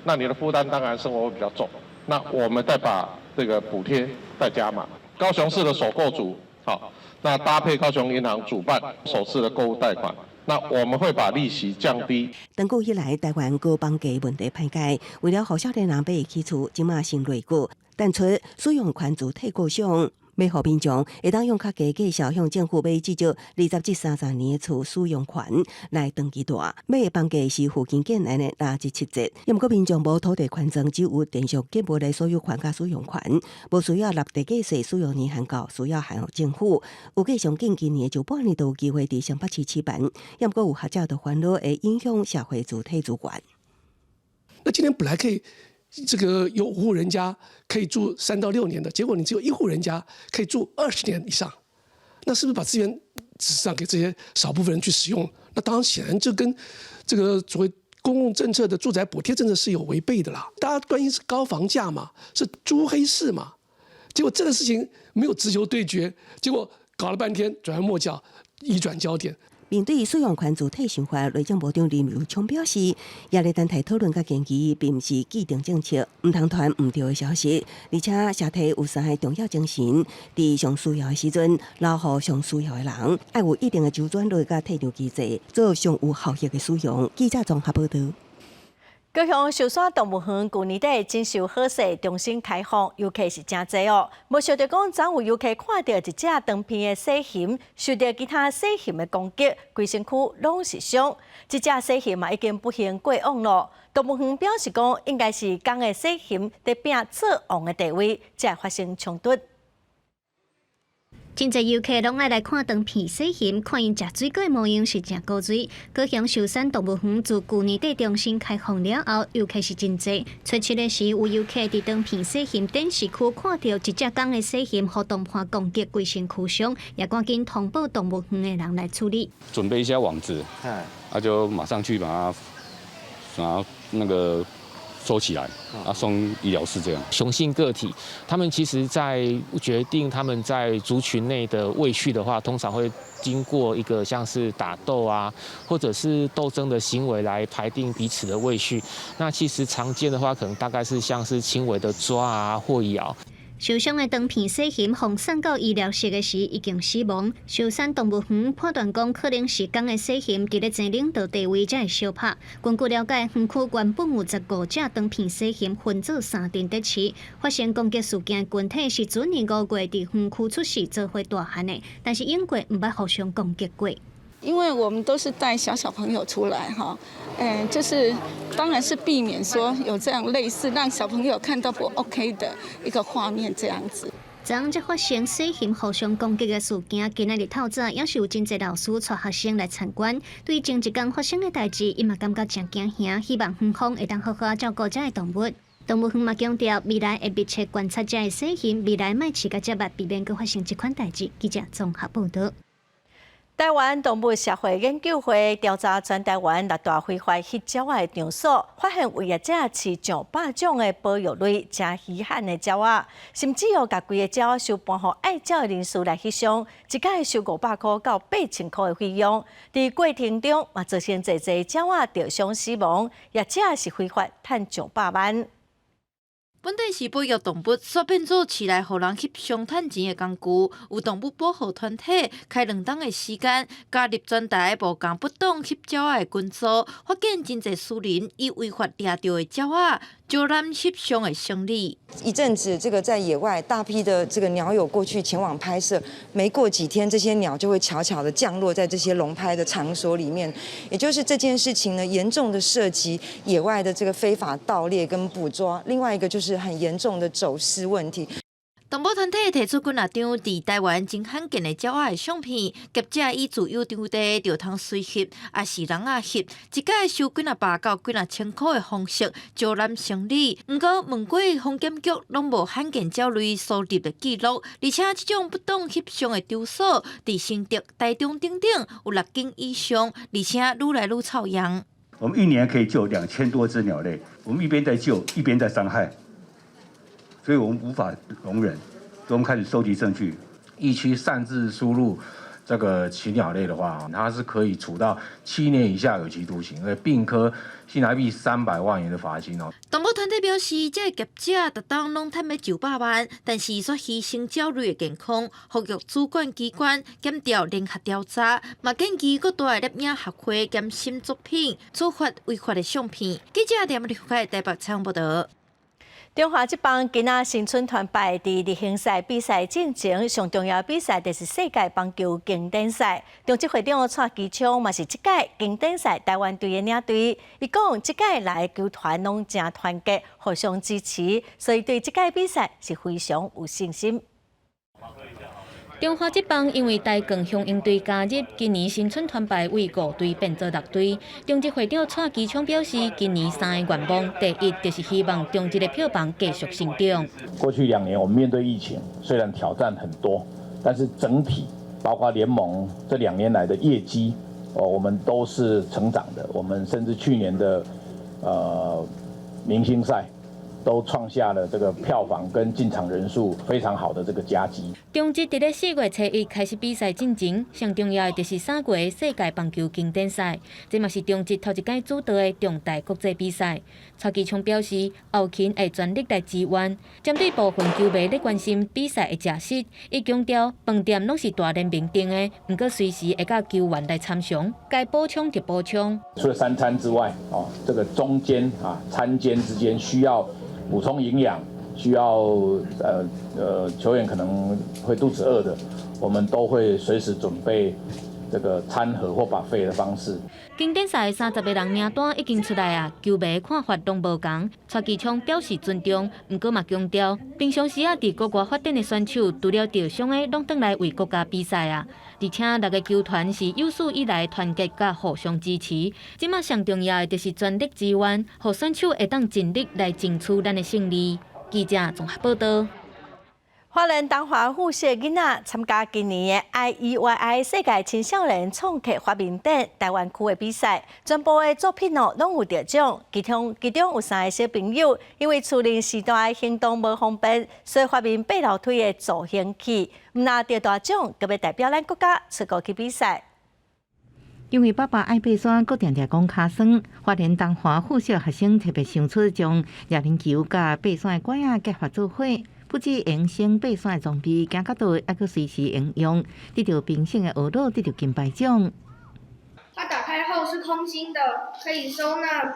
那你的負擔當然生活會比較重。那我們再把這個補貼再加碼。高雄市的首購族，好，那搭配高雄銀行主辦首次的購物貸款，那我們會把利息降低。長久以來，台灣高房價問題排解，為了予少年人買會起厝，這馬先內閣提出使用權主體構想，欲予民眾會當用較低價數向政府買至少20至30年的厝使用權來長期貸，買的房價是附近建案的6至7折。毋過民眾無土地權狀，只有連續建物的所有權佮使用權，無需要納地價稅，使用年限到需要還予政府。預計上緊今年上半年都有機會佇新北市試辦。毋過有學者就煩惱會影響社會主體資源。那今天本來可以。這個有五戶人家可以住3到6年的，結果你只有一戶人家可以住20年以上，那是不是把資源只讓給這些少部分人去使用？那當然顯然就跟這個所謂公共政策的住宅補貼政策是有違背的啦。大家關心是高房價嘛，是租黑市嘛，結果這個事情沒有直球對決，結果搞了半天轉彎抹角，移轉焦點。面對使用權主體想法，內政部長林右昌表示，也咧等待討論佮建議，並毋是既定政策，毋通傳毋對的消息。而且社體有三个重要精神，佇上需要的時陣，留予上需要的人，愛有一定的周轉率佮退場機制，做上有效益的使用。記者綜合報導。高雄壽山動物園舊年底真受好勢重新開放，遊客是誠濟哦。無想著講，昨有遊客看著一隻長鼻的細熊，受著其他細熊的攻擊，規身軀攏是傷。這隻細熊嘛已經不幸過往囉。動物園表示講，應該是公的細熊佇拚做王的地位，才會發生衝突。真濟遊客攏愛來看長鼻細熊，看𪜶食水果的模樣是誠古錐。高雄壽山動物園自舊年底重新開放了後，遊客是真濟。初七的時，有遊客佇長鼻細熊展示區看著一隻公的細熊予同伴攻擊，規身軀傷，也趕緊通報動物園的人來處理。準備一下網子，啊，就馬上去把它，把它那個收起來，啊，送醫療室這樣。雄性個體，他們其實在決定他們在族群內的位序的話，通常會經過一個像是打鬥啊，或者是鬥爭的行為來排定彼此的位序。那其實常見的話，可能大概是像是輕微的抓啊或咬。受傷的長鼻細熊予送到醫療室的時已經死亡。壽山動物園判斷講，可能是公的細熊佇咧爭領導地位才會相拍。根據了解，園區原本有15隻長鼻細熊分做三陣佇飼，發生攻擊事件的群體是去年5月佇園區出世做伙大漢的，但是英國毋捌互相攻擊過。因為我們都是帶小小朋友出來哈，就是當然是避免說有這樣類似讓小朋友看到不 OK 的一個畫面這樣子。昨昏才發生細熊互相攻擊的事件，今仔日透早也是有真濟老師帶學生來參觀。對前一工發生的代誌，伊嘛感覺誠驚嚇，希望園方會當好好照顧這个動物。動物園嘛強調，未來會密切觀察這个細熊，未來莫飼甲遮密，避免閣發生這款代誌。記者綜合報導。台灣動物協會研究會調查全台灣六大非法翕鳥仔的場所，發現有業者飼上百種的保育類誠稀罕的鳥仔，甚至哦，共規个鳥仔收盤予愛鳥的人士來翕相，一擺收500箍到8000箍的費用。佇過程中嘛，造成濟濟鳥仔著傷死亡，業者是非法趁上百萬。本底是保育動物，煞變做飼來予人翕相趁錢的工具。有動物保護團體開2冬的時間，加入全台無仝不當翕鳥仔的群組，發現真濟私人以違法掠著的鳥仔，招攬翕相的生理。一陣子，這個在野外大批的這個鳥友過去前往拍攝，沒過幾天，這些鳥就會悄悄的降落在這些籠拍的場所裡面。也就是這件事情呢，嚴重的涉及野外的這個非法盜獵跟捕捉，另外一個就是很嚴重的走私問題。動保團體提出幾若張佇台灣真罕見的鳥仔的相片，業者以自由場地就通隨翕，抑是籠仔翕，一擺收幾若百到幾若千箍的方式招攬生理。毋過問過防檢局，攏無罕見鳥類搜集的記錄，而且這種不當翕相的場所，佇新竹、台中等等有六間以上，而且愈來愈臭樣。我們一年可以救2000多隻鳥類，我們一邊在救，一邊在傷害。所以我們無法容忍，所以我們開始收集證據。疫區擅自輸入這個禽鳥類的話，它是可以處到7年以下有期徒刑，而並科新台幣300萬元的罰金哦。動保團體表示，這个業者逐冬攏趁欲上百萬，但是煞犧牲鳥類的健康。呼籲主管機關檢調聯合調查，嘛建議閣大的攝影學會檢審作品，處罰違法的相片。記者連立開台北採訪報導。中華職棒今仔新春團拜佇例行賽比賽進前，上重要比賽就是世界棒球經典賽。中職會長蔡其昌嘛是這屆經典賽台灣隊的領隊，伊講這屆來球團攏誠團結，互相支持，所以對這屆比賽是非常有信心。中華職棒因為台鋼雄鷹隊加入，今年新春團拜為五隊變做六隊。中職會長蔡其昌表示，今年三个願望，第一就是希望中職的票房繼續成長。過去2年，我們面對疫情，雖然挑戰很多，但是整體包括聯盟這2年來的業績，哦，我們都是成長的。我們甚至去年的明星賽，都創下了這個票房跟進場人數非常好的這個佳績。中職佇咧4月初1開始比賽進前，上重要的就是3月世界棒球經典賽，這嘛是中職頭一擺主導的重大國際比賽。蔡其昌表示，後勤會全力來支援。針對部分球迷咧關心比賽的食食，伊強調飯店攏是大聯盟訂的，毋過隨時會佮球員來參詳，該補充就補充。除了三餐之外，哦，這個中間啊，餐間之間需要補充營養，需要球員可能會肚子餓的，我們都會隨時準備這個餐盒或 buffet 的方式。經典賽30個人名單已經出來啊，球迷看法攏無仝。蔡其昌表示尊重，毋過嘛強調，平常時啊，佇國外發展的選手，除了著傷的，攏轉來為國家比賽啊。而且六个球團是有史以來團結佮互相支持。這馬上重要的就是全力支援，予選手會當盡力來爭取咱的勝利。記者綜合報導。花蓮東華附小囡仔參加今年的 IEYI 世界青少年創客發明展台灣區的比賽，全部的作品哦攏有得獎。其中有三个小朋友，因為厝內時代行動無方便，所以發明爬樓梯的助行器，毋但得大獎，閣欲代表咱國家出國去比賽。因為爸爸愛爬山，閣定定講跤酸。花蓮東華附小學生特別想出將啞鈴球佮爬山的拐仔結合做伙。不止延伸爬山的裝備，行較倒猶閣隨時會用，得著評審的呵咾，得著金牌獎。它打開後是空心的，可以收納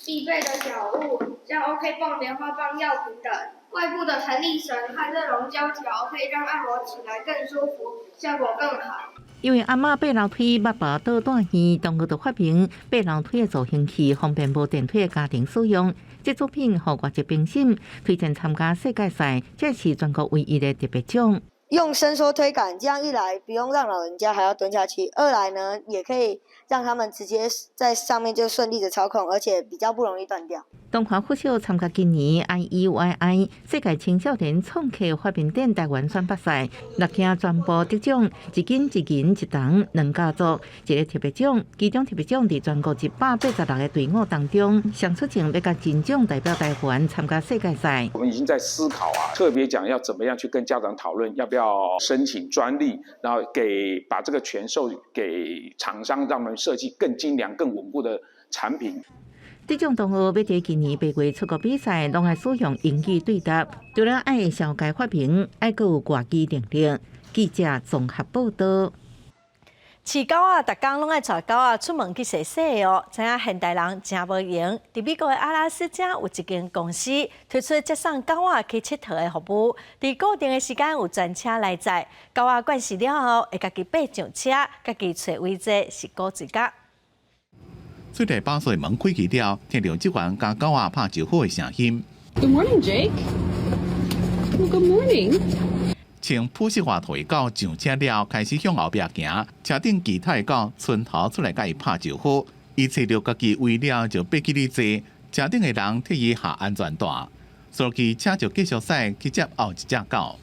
必備的小物，像 OK 繃、棉花棒、藥品等。外部的彈力繩和熱熔膠條可以讓按摩起來更舒服，效果更好。因為阿嬤爬樓梯目腹倒帶耳，同學就發明爬樓梯的助行器，方便無電梯的家庭使用。這作品予外籍評審推薦參加世界賽，這是全國唯一的特別獎。用伸縮推桿，這樣一來不用讓老人家還要蹲下去，二來呢也可以讓他們直接在上面就順利的操控，而且比較不容易斷掉。東華附小參加今年 IEYI 世界青少年創客發明展台灣選拔賽，六項全部得獎，一金一銀一銅兩佳作，一个特別獎。其中特別獎佇全國186個隊伍當中，上出戰欲共金獎代表台灣參加世界賽。我們已經在思考啊，特別講要怎麼樣去跟家長討論，要不要申請專利，然後給把這個權授給廠商，讓他們設計更精良、更穩固的產品。這種同學欲佇今年8月出國比賽，攏愛使用英語對答，除了愛會曉共發明，愛閣有外語能力。記者綜合報導。飼狗仔，逐工攏愛帶狗仔出門去踅踅哦。知影現代人誠無閒，佇美國的阿拉斯加有一間公司推出接送狗仔去𨑨迌的服務，佇固定的時間有專車來載，狗仔慣勢了後，會家己爬上車，家己揣位坐，是古錐角。出來巴士門開啟了，聽著職員佮狗仔拍招呼的聲音。 Good morning, Jake. Well, good morning. 穿普式外套的狗上車了，開始向後壁行，車頂其他的狗伸頭出來佮伊拍招呼。伊揣著家己位了，就爬起來坐。車頂的人替伊下安全帶，隨去車就繼續駛去接後一隻狗。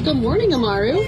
Good morning, Amaru.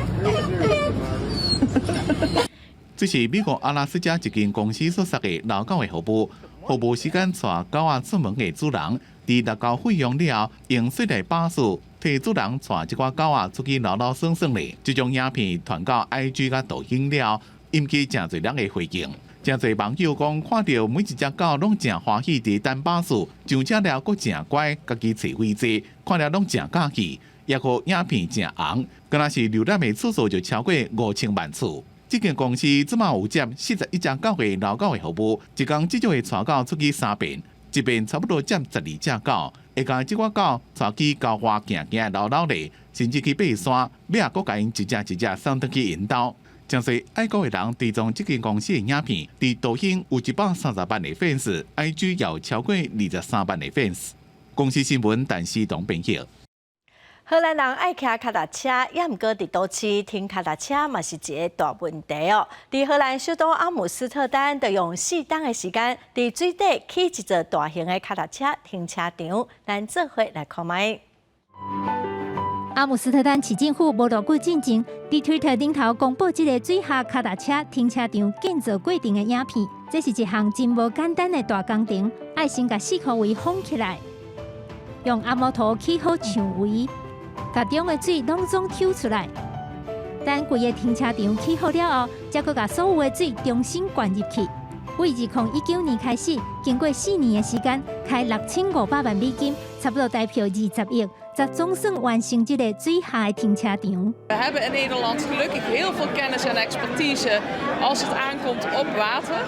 這是美國阿拉斯加一間公司所設的遛狗的服務，服務時間帶狗仔出門的主人，佇納交費用了後，用雪麗巴士替主人帶這寡狗仔出去溜溜耍耍咧。這種影片傳到 IG 佮抖音了，引起誠濟人的回應。誠濟網友講，看著每一隻狗攏誠歡喜佇等巴士，上車了閣誠乖，家己揣位坐，看了攏誠佮意，抑閣影片誠紅，敢若是瀏覽的次數就超過5000萬次。這間公司這馬有接41隻狗的遛狗的服務，一工至少會帶狗出去三遍，一遍差不多接12隻狗，會共這寡狗帶去郊外行行溜溜咧，甚至去爬山，尾仔閣共𪜶一隻一隻送轉去𪜶兜。誠濟愛狗的人追蹤這間公司的影片，佇抖音有130萬的粉絲，IG 也有超過23萬的粉絲。公視新聞陳思彤編譯。荷蘭人愛騎跤踏車，也毋過佇都市停跤踏車嘛是一个大問題哦。佇荷蘭首都阿姆斯特丹，就用4冬的時間，佇水底起一座大型的跤踏車停車場。咱做伙來看覓。阿姆斯特丹市政府無偌久進前，佇推特頂頭公布這个水下跤踏車停車場建造過程的影片。這是一項真無簡單的大工程，愛先共四箍圍封起來，用阿摩托起好牆圍。共中的水攏總抽出來，等規个停車場起好了後，才閣共所有的水重新灌入去。對2019年開始，經過4年的時間，開6500萬美金，差不多台票20億，才總算完成這個水下的停車場。 We hebben in Nederland gelukkig heel veel kennis en expertise als het aankomt op water.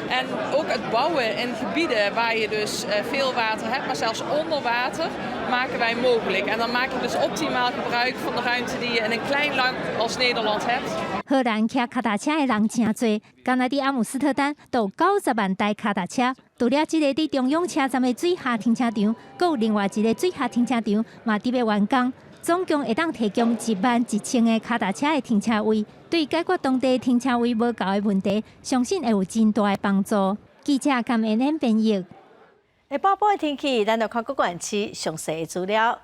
En ook het bouwen in gebieden waar je dus veel water hebt, maar zelfs onder water, maken wij mogelijk. En dan maak je dus optimaal gebruik van de ruimte die je in een klein land als Nederland hebt. 荷蘭騎跤踏車的人誠濟，干焦佇阿姆斯特丹就有90萬台跤踏車。除了這个佇中央車站的水下停車場，閣有另外一个水下停車場嘛佇欲完工，總共會當提供1萬1千个跤踏車的停車位，對解決當地停車位無夠的問題，相信會有真大的幫助。記者甘恩恩編譯。下晡晡的天氣，咱就看各縣市詳細的資料。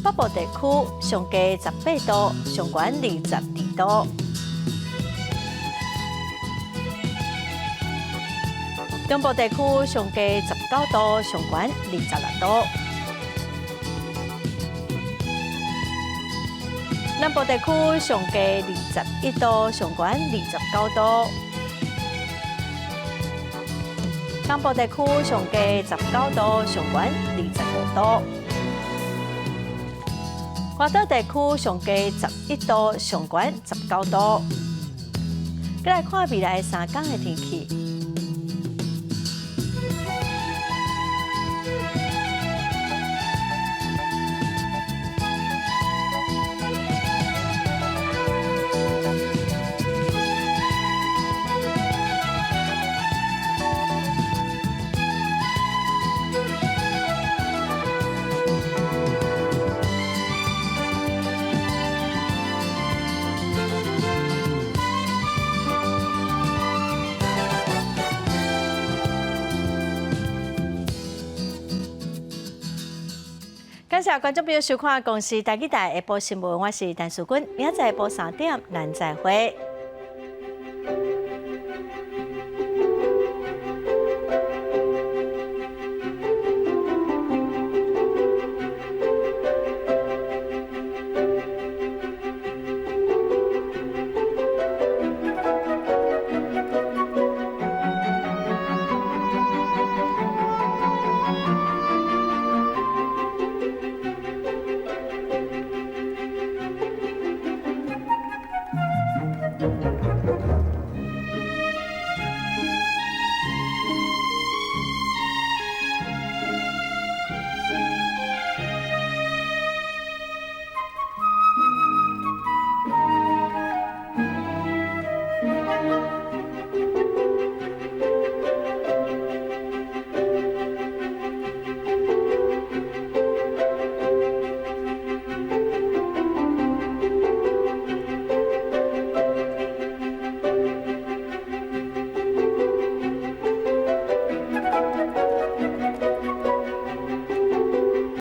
北部地區上低18度，上懸22度。中部地區上低19度，上懸26度。南部地區上低21度，上懸29度。東部地區上低19度，上懸25度。外島地區上低11度，上懸19度。閣來看未來3工的天氣。謝觀眾朋友收看《公視台語台下晡新聞》，我是陳淑君，明仔載下晡3點，咱再會。